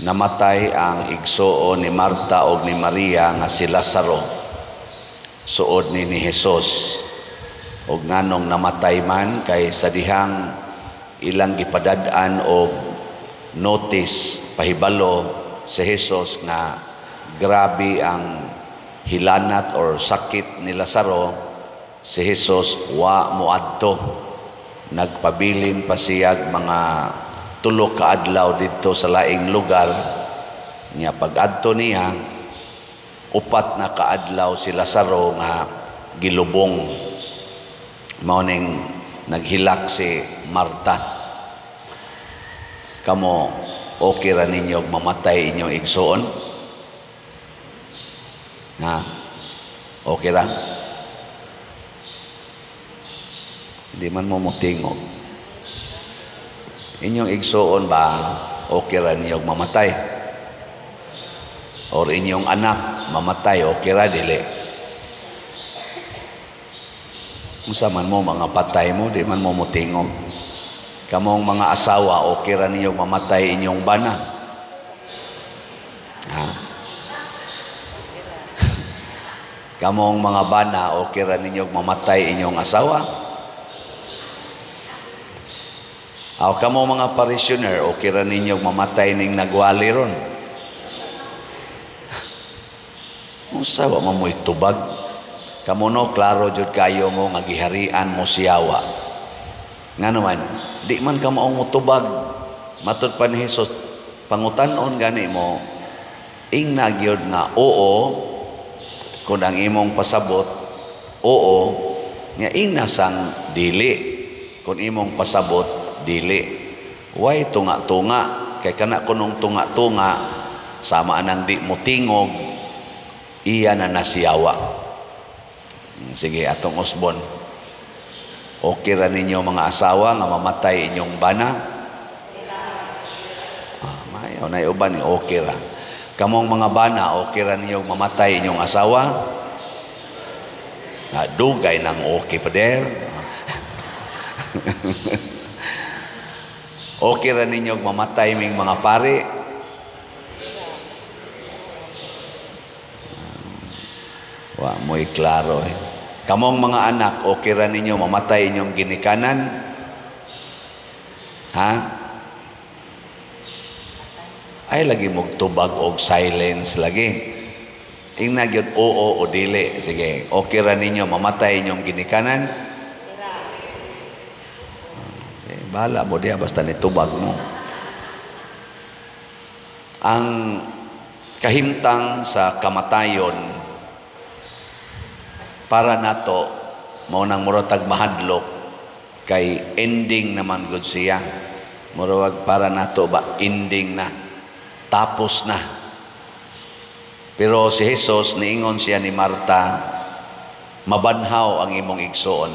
Namatay ang igsuon ni Marta og ni Maria nga si Lazaro. Suod ni Jesus. Og nganong namatay man? Kay sa dihang ilang gipadad-an og notice, pahibalo si Jesus nga grabe ang hilanat or sakit ni Lazaro, si Jesus wa moadto. Nagpabilin pa siyag mga 3 ka adlaw didto sa laing lugar. Nya pag-adto niya, 4 na kaadlaw si Lazaro nga gilubong. Mao ning naghilak si Marta. Kamo, okay ra ninyo mamatay inyong igsuon? Ha? Okay ra? Di man mo motingog. Inyong igsuon ba, okay ra ninyo mamatay? Or inyong anak mamatay, okay ra dili? Unsa man mo, mga patay mo, di man mo motingog. Kamong mga asawa, okay ra ninyo mamatay inyong bana? Ha? Kamong mga bana, okay ra ninyo mamatay inyong asawa? Aw, kamo mga parishioner, okay ra ninyo mamatay ning nagwali ron? Unsa wa man mo'y tubag? Kamo no, klaro jud kayo mo nga giharian mo siyawa. Ngano man, di man ka maong motubag. Matud pa ni Jesus, pangutan-on gani mo, ingna gyud nga oo, kun ang imong pasabot, oo, nga ingna sang dili, kun imong pasabot, dili. Way tunga-tunga, kay kana kunong tunga-tunga, sama anang di mo tingog, iya na nasiyawa. Sige, atong usbon. Okay ra ninyo mga asawa nga mamatay inyong bana? Ah, mayaw na uban ni okay ra. Kamong mga bana, okay ra ninyo mamatay inyong asawa? Na dugay nang okay pa der. Okay ra ninyo mamatay ming mga pare? Wa mo'y klaro eh. Kamong mga anak, okay ra ninyo mamatay inyong ginikanan? Ha? Ay lagi mogtubag og silence lagi. Ingna gyud oo o dili. Sige, okay ra ninyo mamatay inyong ginikanan? Okay, bahala mo diya basta nitubag mo. Ang kahimtang sa kamatayon para nato mao nang muratag mahadlok kay ending naman gud siya. Murag para nato ba ending na, tapos na. Pero si Jesus niingon siya ni Marta, mabanhaw ang imong igsoon.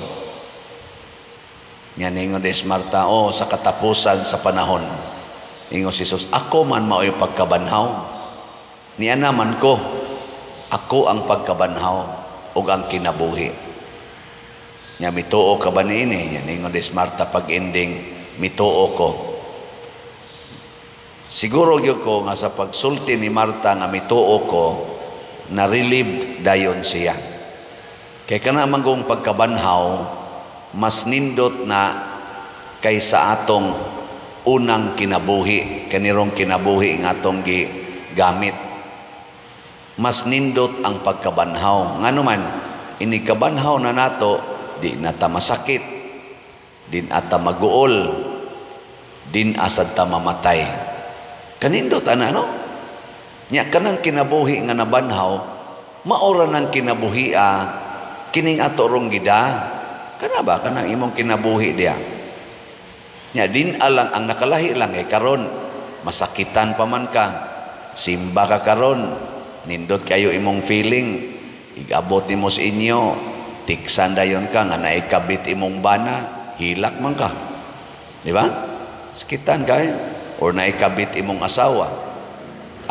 Nya niingon des Marta, oh, sa katapusan sa panahon. Ingon si Jesus, ako man mao'y pagkabanhaw. Niya naman ko, ako ang pagkabanhaw ug ang kinabuhi. Nya mituo ka ba niini? Nya ningon des Marta pag ending, mituo ko. Siguro gyud ko nga sa pagsulti ni Marta nga mituo ko, na-relieved dayon siya. Kay kana manggong pagkabanhaw, mas nindot na kaysa atong unang kinabuhi, kanirong kinabuhi nga atong gigamit. Mas nindot ang pagkabanhaw. Ngano man, ini kabanhaw na nato, di na ta masakit, di na ta maguol, di asad ta mamatay. Kanindot ana no? Nya kanang kinabuhi nga nabanhaw, maora nang kinabuhia kining ato rong gida. Kana ba kanang imong kinabuhi diya? Nya din alang ang nakalahi lang kay karon masakitan pa man ka, simba ka karon, nindot kayo imong feeling, igabot nimo sa inyo, tiksan dayon ka nga naikabit imong bana, hilak man ka. Di ba? Sakitan ka eh. Or naikabit imong asawa.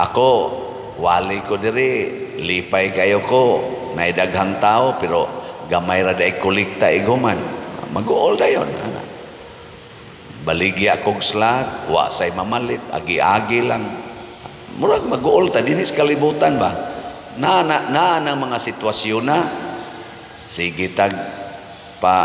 Ako, wali ko diri, lipay kayo ko, naidaghang tao, pero gamay ra day kolekta iguman. Mag-uol dayon. Ana. Baligya kog slat, wa say mamalit, agi-agi lang. Murag mag-uol ta dinis kalibutan ba? Na na na ang mga sitwasyon na sige tag pa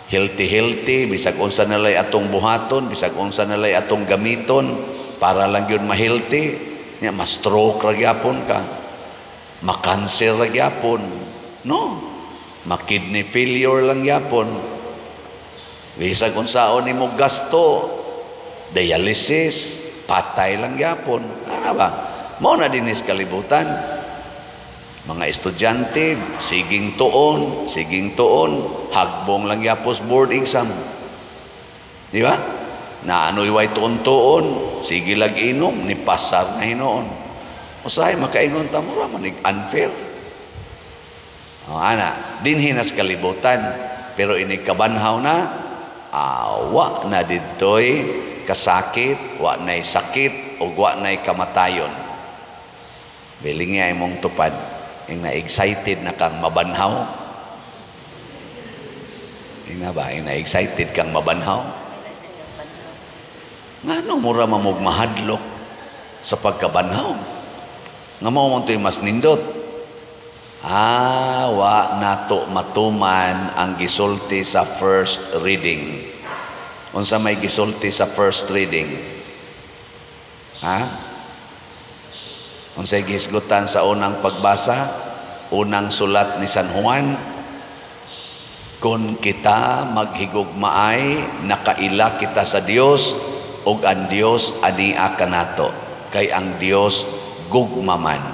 healthy healthy, bisag unsa na lay atong buhaton, bisag unsa na lay atong gamiton para lang gyud ma-healthy nya, ma-stroke ra gyapon ka, ma-cancer ra gyapon, no, ma-kidney failure lang gyapon. Bisag unsaon nimo gasto, dialysis, patay lang gyapon. Ano ba? Mao na dinis kalibutan. Mga estudyante, siging tuon, hagbong lang yapos board exam. Di ba? Na ano'y way tuon-tuon, sige lag inom, ni pasar na hinuon. Usahay makaingon ta, mura manig unfair. O, ana, dinhi nas kalibutan, pero ini kabanhaw na, wa na didtoy kasakit, wa na'y sakit, ug wa na'y kamatayon. Biling nga imong tupad, yung na-excited na kang mabanhaw. Yung na ba, yung na-excited kang mabanhaw. Ngano mura mamog mahadlok sa pagkabanhaw? Nga mao man to'y mas nindot. Ah, wa nato matuman ang gisulti sa first reading. Unsa may gisulti sa first reading? Ha? Unsay gihisgutan sa unang pagbasa? Unang sulat ni San Juan, kung kita maghigugmaay, nakaila kita sa Dios ug ang Dios ania kanato, kay ang Dios gugma man.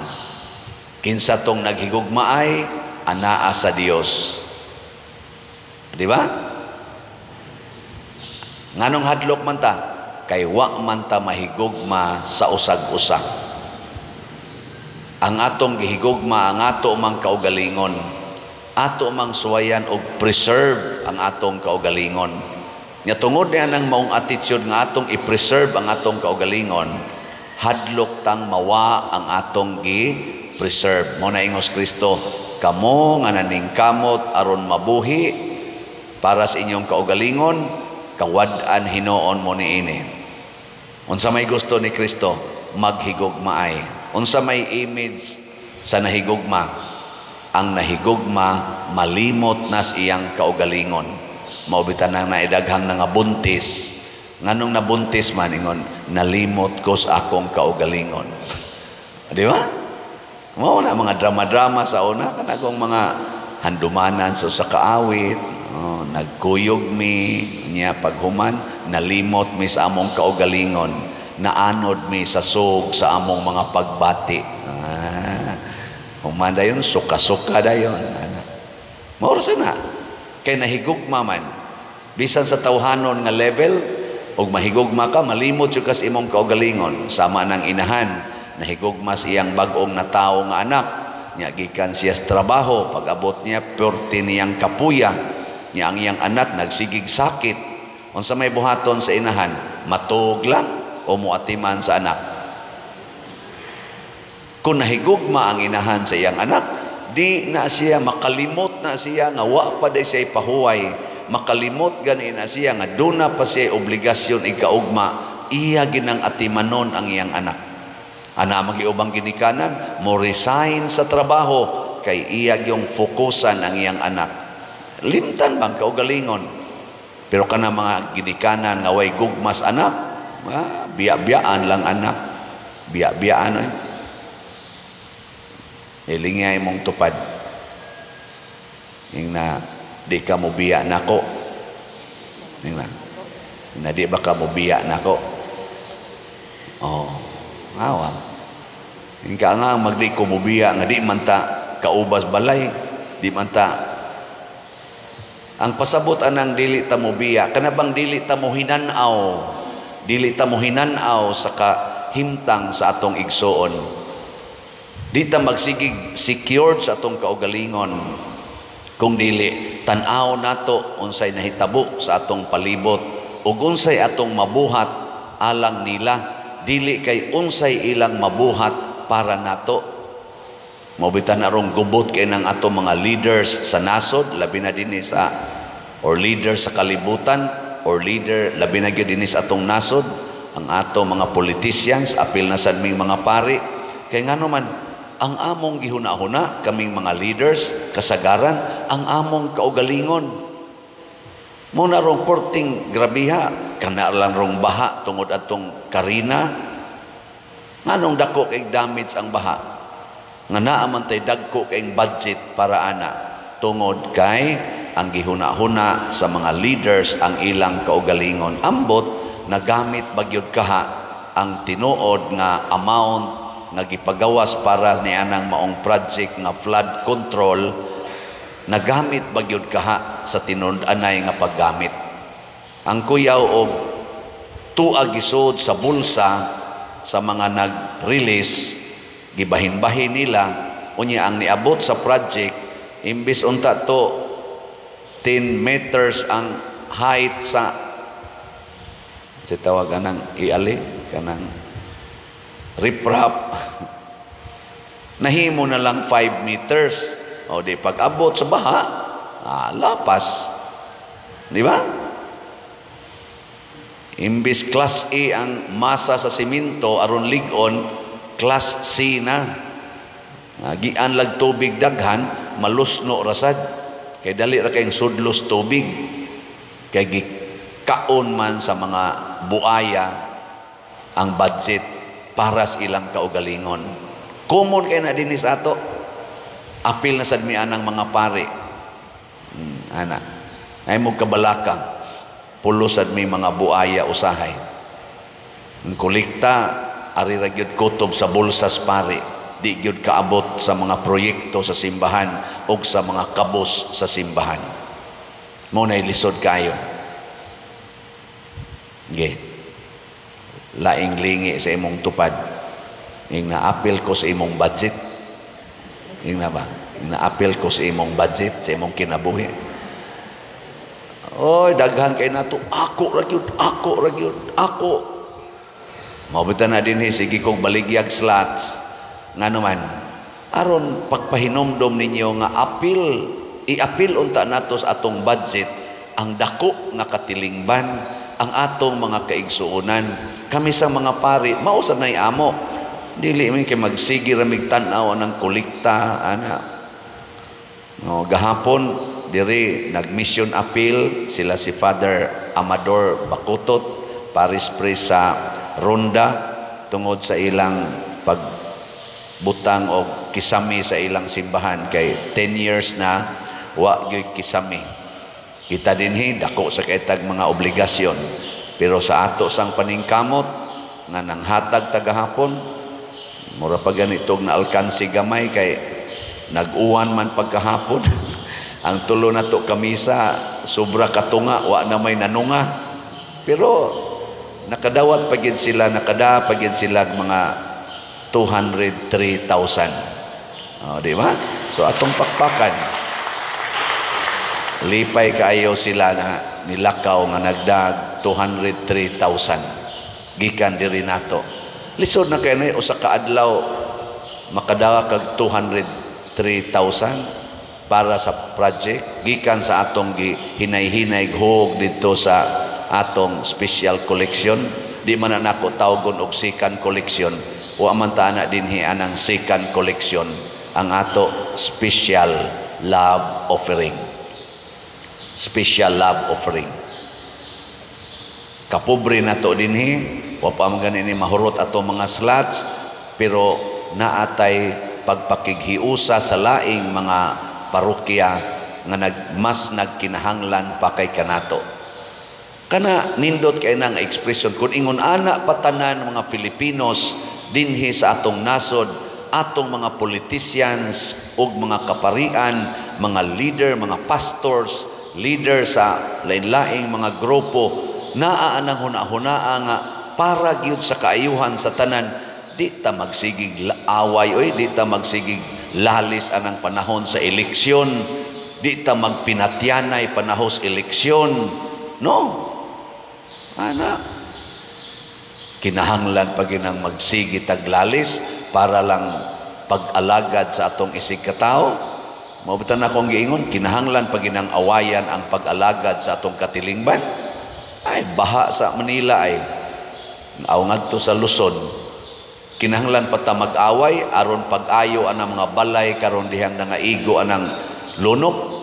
Kinsa tong naghigugmaay, anaa sa Dios. Di ba? Nganong hadlok man ta? Kay wa man ta mahigugma sa usag-usa. Ang atong gihigugma ang ato mang kaugalingon. Ato mang suwayan og preserve ang atong kaugalingon. Nya tungod niya nang maong attitude nga atong i-preserve ang atong kaugalingon, hadlok tang mawa ang atong gi-preserve. Mao na ingos Kristo, kamo nga naningkamot aron mabuhi para sa inyong kaugalingon, kawad-an hinuon mo niini. Unsa may gusto ni Kristo? Maghigugmaay. Unsa may image sa nahigugma? Ang nahigugma malimot nas iyang kaugalingon. Mao bitan nang naidaghang nangabuntis. Nganong nabuntis man, ingon, nalimot ko sa akong kaugalingon. Di ba? Mao na mga drama-drama sa una, kanagong mga handumanan sa usa ka awit, oh, nagkuyog mi niya, paghuman nalimot mi sa among kaugalingon, naanod mi sa sug sa among mga pagbati. Ah, human dayon, suka-suka dayon. Ana. Mao ra na. Kay nahigugma man. Bisan sa tawhanon nga level, og mahigugma ka, malimot jud ka sa imong kaugalingon. Sama ng inahan, nahigugma sa iyang bag-ong natawo nga anak. Nya gikan siya sa trabaho, pag-abot niya, purti niyang kapuya. Nya ang iyang anak nagsigig sakit. Unsa may buhaton sa inahan? Matuog lang o muatiman sa anak? Kung nahigugma ang inahan sa iyang anak, di na siya makalimot na siya nga wa pa day siya ipahuway. Makalimot gani na siya nga duna pa siya obligasyon ikaugma, iya ginang atimanon ang iyang anak. Ana magiubang ginikanan, mo resign sa trabaho kay iya gyung fokusan ang iyang anak. Limtan bang kaugalingon? Pero kana mga ginikanan nga way gugmas anak, biya-biyaan lang anak. Biya-biyaan ay. Ilingay mong tupad. Ing na di ka mo biya nako. Ing na di ba ka mo biya nako? Oh, awa. Ing ka nga magdi ko mo biya nga di man ta kaubas balay, di man ta. Ang pasabot anang dili ta mo biya, kana bang dili ta mo hinan-aw, dili ta mo hinan-aw sa kahimtang sa atong igsuon. Di ta magsigig secured sa atong kaugalingon. Kung dili, tan-aw nato unsay nahitabo sa atong palibot ug unsay atong mabuhat alang nila, dili kay unsay ilang mabuhat para nato. Mao bitan arong gubot kay nang atong mga leaders sa nasod, labi na dinhi sa, or leader sa kalibutan, or leader labi na gyud dinhi sa atong nasod. Ang ato mga politicians, apil na sad ming mga pari. Kay ngano man, ang among gihuna-huna, kaming mga leaders, kasagaran, ang among kaugalingon. Mao na rong porting grabiha, kana lang rong baha tungod atong Karina. Nganong dako kay damage ang baha? Nga naa man tay dagko kay budget para ana, tungod kay ang gihuna-huna sa mga leaders ang ilang kaugalingon. Ambot nagamit bagyod kaha ang tinuod nga amount nga gipagawas para ni anang maong project nga flood control, nagamit bagyod kaha sa tinud-anay nga paggamit. Ang kuyaw og tuag gisod sa bulsa sa mga nag-release, gibahin-bahin nila, unya ang niabot sa project, imbis unta to 10 meters ang height sa si tawag anang iali kanang riprap, nahimo na lang 5 meters. O di pag-abot sa baha, lapas, di ba? Imbis class A ang masa sa simento aron lig-on, class C na. Gian lag tubig daghan, malusno rasad kay dali ra kayong sudlos tubig, kay gikaon man sa mga buaya ang budget para sa ilang kaugalingon. Common kay na dinhi sa ato. Apil na sad mi anang mga pare. Ana. Ay mo kabalaka. Pulo sad mi mga buaya usahay. Ang kolekta ari ra gyud kutob sa bulsas pare. Di gyud kaabot sa mga proyekto sa simbahan og sa mga kabos sa simbahan. Mo nay lisod kayo. Ge. Laing lingi sa imong tupad. Ing naapil ko sa imong budget. Ing na ba? Ing naapil ko sa imong budget, sa imong kinabuhi. Oy, daghan kay nato. Ako ra gyud, ako ra gyud, ako. Mao na dinhi sige kong baligyag slots. Ngano man, aron pagpahinomdom ninyo nga apil, iapil unta nato sa atong budget ang dako nga katilingban, ang atong mga kaigsuonan. Kami sa mga pari, mao sa nay amo. Dili mi kay magsige ra mig tan-aw ng kolekta ana. No, gahapon diri nag-mission appeal sila si Father Amador Bakutot, parish priest sa Ronda, tungod sa ilang pagbutang og kisami sa ilang simbahan kay 10 years na wa gyud kisami. Kita dinhi dako sa kaitag mga obligasyon, pero sa ato sang paningkamot nga nanghatag tagahapon, mura pa ganitog na alkansi gamay kay nag-uwan man pagkahapon. Ang tulo na to kamisa sobra katunga, wa na may nanunga, pero nakadawat pa gid sila, nakada pa gid sila mga 203,000. Oh, di ba? So atong pakpakan, lipay kaayo sila na nilakaw nga nagdag 203,000 gikan diri nato. Lisod na kay na usa ka adlaw makadawa kag 203,000 para sa project gikan sa atong hinay-hinay hug didto sa atong special collection. Di man na nako tawgon og second collection, wa man ta ana dinhi anang second collection, ang ato special love offering. Special love offering. Kapobre na to dinhi, wa pa man gani ni mahurot ato mga slots, pero naatay pagpakighiusa sa laing mga parokya nga mas nagkinahanglan pa kay kanato. Kana nindot kay na nga expression kung ingon ana patanan mga Filipinos dinhi sa atong nasod, atong mga politicians ug mga kaparian, mga leader, mga pastors, leader sa lain-laing mga grupo, naa anang huna-hunaa nga para gyud sa kaayuhan sa tanan, di ta magsigig away oy, di ta magsigig lalis anang panahon sa eleksyon, di ta magpinatyanay panahon sa eleksyon. No, ana kinahanglan pa ginang magsigi taglalis para lang pag-alagad sa atong isig katawo. Mao na akong giingon, kinahanglan pa ginang awayan ang pag-alagad sa atong katilingban. Ay, baha sa Manila ay. Aw ngadto sa Luzon, kinahanglan pa ta mag-away aron pag-ayo anang mga balay karon dihang nangaigo anang lunok.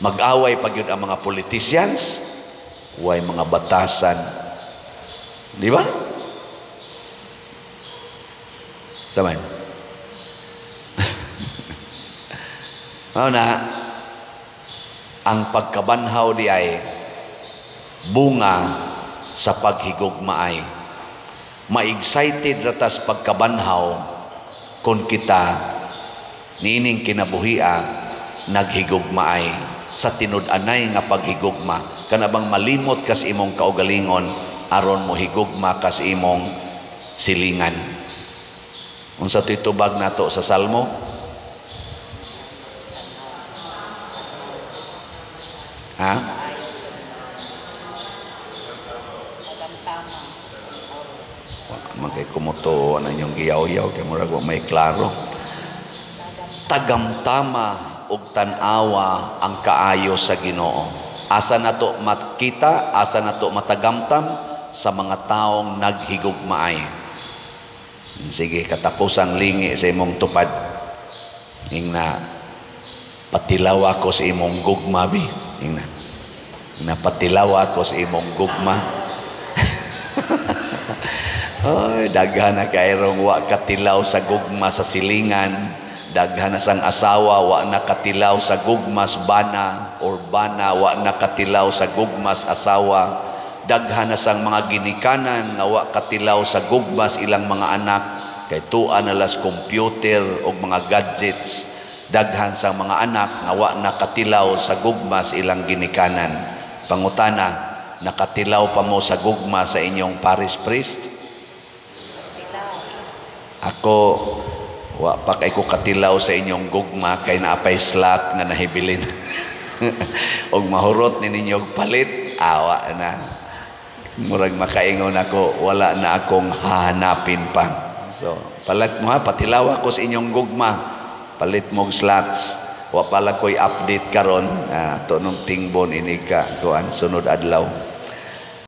Mag-away pa gyud ang mga politicians, way mga batasan. Di ba? Samay. Mao na ang pagkabanhaw di ay bunga sa paghigugmaay. Ma-excited ratas pagkabanhaw kung kita niining kinabuhia naghigugmaay sa tinud-anay nga paghigugma. Kana bang malimot kas imong kaugalingon aron mo higugma kas imong silingan. Unsa to'y tubag nato sa Salmo? Ha? Magkay kumutuo na inyong giyaw-yaw kay murag wa may klaro. Tagamtama ug tan-awa ang kaayo sa Ginoo. Asa nato makita, asa nato matagamtam sa mga taong naghigugmaay. Sige, katapusang lingi sa imong tupad. Ingna, patilaw ako sa imong gugma bi. Ingna, ingna patilaw ako sa imong gugma. Ay, daghan na kayrong wa katilaw sa gugma sa silingan. Daghan na sang asawa wa nakatilaw sa gugmas bana, or bana wa nakatilaw sa gugmas asawa. Daghan na sang mga ginikanan nga wa katilaw sa gugmas ilang mga anak kay tua na las computer og mga gadgets. Daghan sang mga anak nga wa nakatilaw sa gugmas ilang ginikanan. Pangutana, nakatilaw pa mo sa gugma sa inyong parish priest? Ako wa pa kay ko katilaw sa inyong gugma kay naapay slot nga nahibilin. Og mahurot ni ninyo og palit, awa na. Murag makaingon ako, wala na akong hahanapin pa. So, palit mo ha, patilaw ako sa inyong gugma. Palit mo og slots. Wa pala ko'y update karon, to nung tingbon ini ka kuan sunod adlaw.